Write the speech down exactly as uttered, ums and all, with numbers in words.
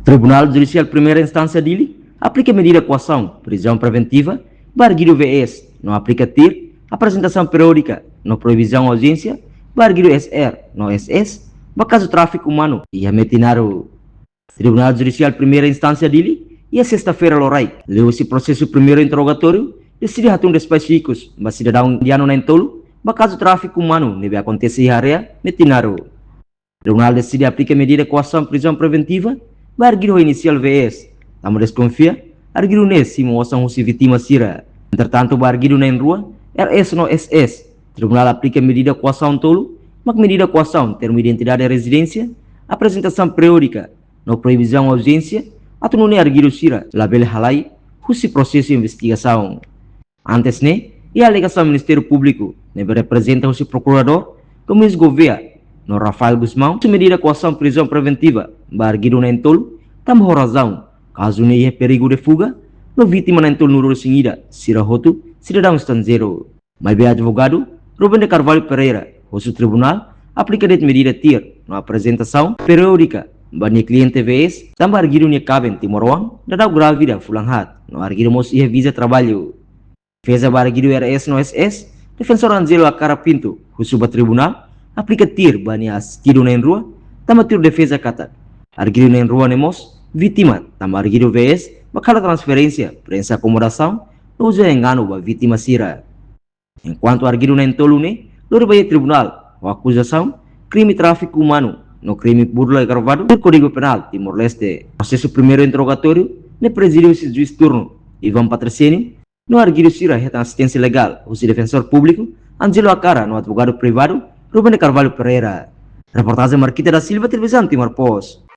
Tribunál Judisiál Primeira Instánsia Dili aplika medida koasaun, prizaun preventiva, ba arguidu V S, no aplika tuir aprezentasaun periódika no proibizaun audiénsia ba arguidu S R no S S, ba kazu tráfiku umanu iha Metinaro. Tribunál Judisiál Primeira Instánsia Dili, iha sesta-feira loraik, liuhusi prosesu primeiru interrogatóriu, deside hatun despaxu ikus ba sidadaun indianu na'in-tolu ba kazu tráfiku umanu ne'ebé akontese iha área Metinaro. Tribunál deside aplika medida koasaun prizaun preventiva ba arguidu ho inisiál V S, tanba deskonfia arguidu ne'e simu osan husi vítima sira. Entretantu, ba arguidu na'in-rua, R S no S S, tribunál aplika medida koasaun tolu, mak medida koasaun termu identidade rezidénsia, aprezentasaun periódika, no proibizaun audiénsia, atu nune'e arguidu sira labele halai husi prosesu investigasaun. Antes ne'e, iha alegasaun Ministériu Públiku ne'ebé reprezenta husi Prokuradór Domingos Gouveia no Rafael Gusmão, husu medida koasaun prizaun preventiva ba arguidu na'in-tolu, tanba ho razaun kazu ne'e iha perigu de fuga, no vítima na'in-tolunulu-resin-ida sira hotu sidadaun estranjeiru. Maibé advogadu Rubem de Carvalho Pereira husu tribunál aplika de'it medida tuir no aprezentasaun periódika ba nia kliente V S, tanba arguidu nia kaben timoroan daudaun grávida fulan haat, no arguidu mós iha viza traballu. Defeza ba arguidu R S no S S, defensór Angelo Acara Pinto, husu ba tribunál aplika tuir ba nia asistidu na'in-rua, tanba tuir defeza katak arguidu na'in-rua ne'e mós vítima, tanba arguidu V S mak halo transferénsia, prenxe akomodasaun, no uza enganu ba vítima sira. Enkuantu arguidu na'in-tolu ne'e lori ba iha tribunál ho akuzasaun krime tráfiku umanu no krime burla agravadu tuir Kódigu Penál Timor-Leste. Prosesu primeiru interrogatóriu ne'e prezide husi juís turnu Ivan Patricênio, no arguidu sira hetan asisténsia legál husi defensór públiku Angelo Acara no advogadu privadu Rubem de Carvalho Pereira. Reportajen Marquita da Silva, Televizaun Timor Post.